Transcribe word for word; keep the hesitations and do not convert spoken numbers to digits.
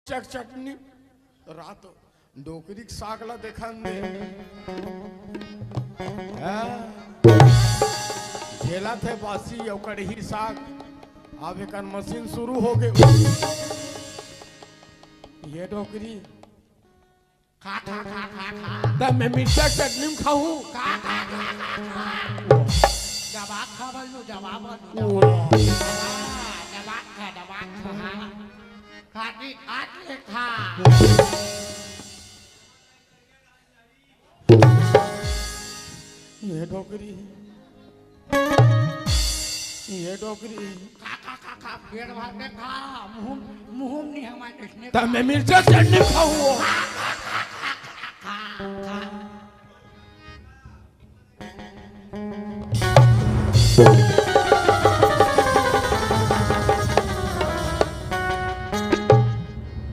चक चटनी। रात डोकरी के साग ला देखन दे। हाँ। झेलत हे बासी अउ कड़ही साग। अब एकर मशीन शुरू हो गे। ये डोकरी। खा, खा, खा, खा, खा। त मैं मिर्चा चटनी में खाहूँ। खा, खा, खा, खा, खा। दबा खा बोलू, दबा बोलू, ओ। दबा। हाँ, दबा खा, दबा खा। खा के, खा के खा। ये डोकरी, ये डोकरी। खा, खा, खा, खा, पेट भर के खा, मुंह, मुंह में नहीं हमारे इसने त मैं मिर्चा चटनी खाऊं।